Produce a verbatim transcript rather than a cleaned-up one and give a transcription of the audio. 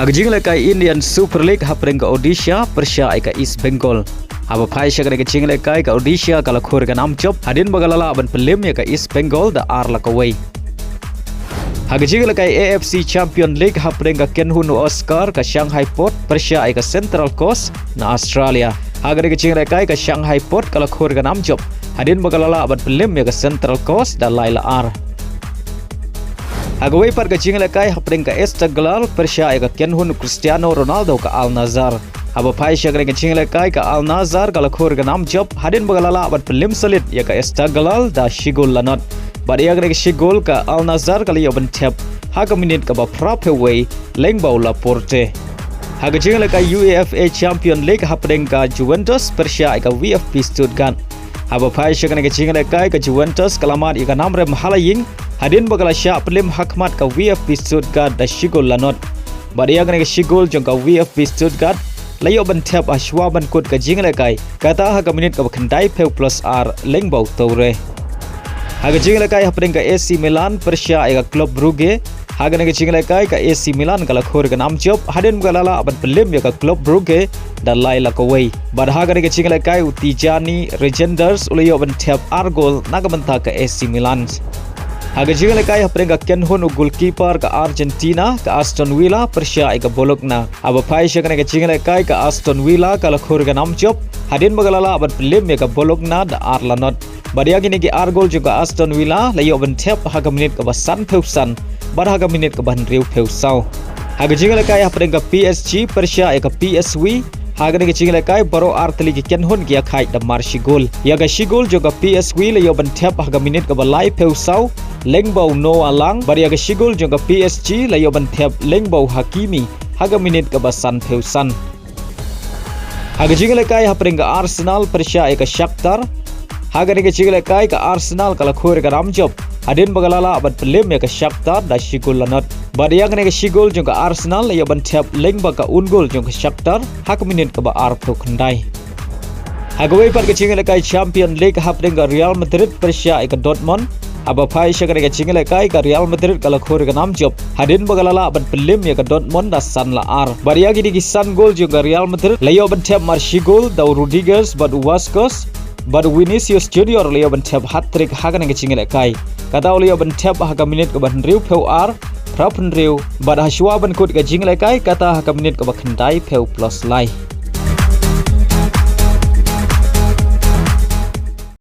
Ha ka jinglehkai Indian Super League hapdeng ka Odisha pyrshah ïa ka East Bengal. Haba phai sha kane ka jinglehkai ka Odisha ka la khur ka nam jop hadien ba ka la lah ban pynliem ïa ka East Bengal da ar la kawei. Ha ka jinglehkai A F C Champion League hapdeng ka kynhun u Oscar ka Shanghai Port pyrshah ïa ka Central Coast na Australia. Ha kane ka jinglehkai ka Shanghai Port ka la khur ka nam jop hadien ba ka la lah ban pynliem ïa ka Central Coast da lai la ar. Ha kawei pat ka jinglehkai hapdeng ka Esteghlal pyrshah ïa ka kynhun Cristiano Ronaldo ka Al Nassr. Haba phai sha kane ka jinglehkai ka Al Nassr ka la khur ka nam jop hadien ba ka la lah ban pynliem sha ïa ka Esteghlal da shi gol la not. Bad ïa kane ka shi gol ka Al Nassr ka la ïoh ban thep ha ka minit kaba phra phew wei lyngba u Laporte. Ha ka jinglehkai UEFA Champion League hapdeng ka Juventus pyrshah ïa ka VfB Stuttgart. Haba phai sha kane ka jinglehkai ka Juventus ka la mad ïa ka nam rem ha la ïing hadien ba ka la shah pynliem ha khmat ka VfB Stuttgart da shi gol la not. Bad ïa kane ka shi gol jong ka VfB Stuttgart la ïoh ban thep ha shuwa ban kut ka jinglehkai, kata ha ka minit kaba khyndai phew plus ar lyngba u Toure. Ha ka jinglehkai hapdeng ka AC Milan pyrshah ïa ka Club Brugge. Ha kane ka jinglehkai ka AC Milan ka la khur ka nam jop hadien ba ka la lah ban pynliem ïa ka Club Brugge da lai la kawei. Bad ha kane ka jinglehkai u Tijani Reijnders u la ïoh ban thep ar gol na ka bynta ka AC Milan. Ha ka jinglehkai hapdeng ka kynhun u goalkeeper ka Argentina ka Aston Villa pyrshah ïa ka Bologna. Haba phai sha kane ka jinglehkai ka Aston Villa ka la khur ka nam jop hadien ba ka la lah ban pynliem ïa ka Bologna da ar la not. Bad ïa kine ki ar gol jong ka Aston Villa la ïoh ban thep ha ka minit kaba san phew san bad ha ka minit kaba hynriew phew saw. Ha ka jinglehkai hapdeng ka PSG pyrshah ïa ka PSV. Ha kane ka jinglehkai baroh ar tylli ki kynhun ki ïakhaid da mar shi gol. Ïa ka shi gol jong ka PSV la ïoh ban thep ha ka minit kaba lai phew saw lyngba u Noah Lang bad ïa ka shi gol jong ka PSG la ïoh ban thep lyngba u Hakimi ha ka minit kaba san phew san. Ha ka jinglehkai hapdeng ka Arsenal pyrshah ïa ka Shakhtar. Ha kane ka jinglehkai ka Arsenal ka la khur ka nam jop hadien ba ka la lah ban pynliem ïa ka Shakhtar da shi gol la not. Bad ïa kane ka shi gol jong ka Arsenal la ïoh ban thep lyngba ka un gol jong ka Shakhtar ha ka minit kaba ar phew khyndai. Ha kawei pat ka jinglehkai Champion League hapdeng ka Real Madrid pyrshah ïa ka Dortmund. Haba phai sha kane ka jinglehkai ka Real Madrid ka la khur ka nam jop hadien ba ka la lah ban pynliem ïa ka Dortmund da san la ar. Bad ïa kine ki san gol jong ka Real Madrid la ïoh ban thep mar shi gol da u Rudiger bad u Vázquez. Bad u Vinicius Junior la ïoh ban thep hat-trick ha kane ka jinglehkai, kata u la ïoh ban thep ha ka minit kaba hynriew phew ar, phra phew hynriew bad ha shuwa ban kut ka jinglehkai kata ha ka minit kaba khyndai phew plus lai.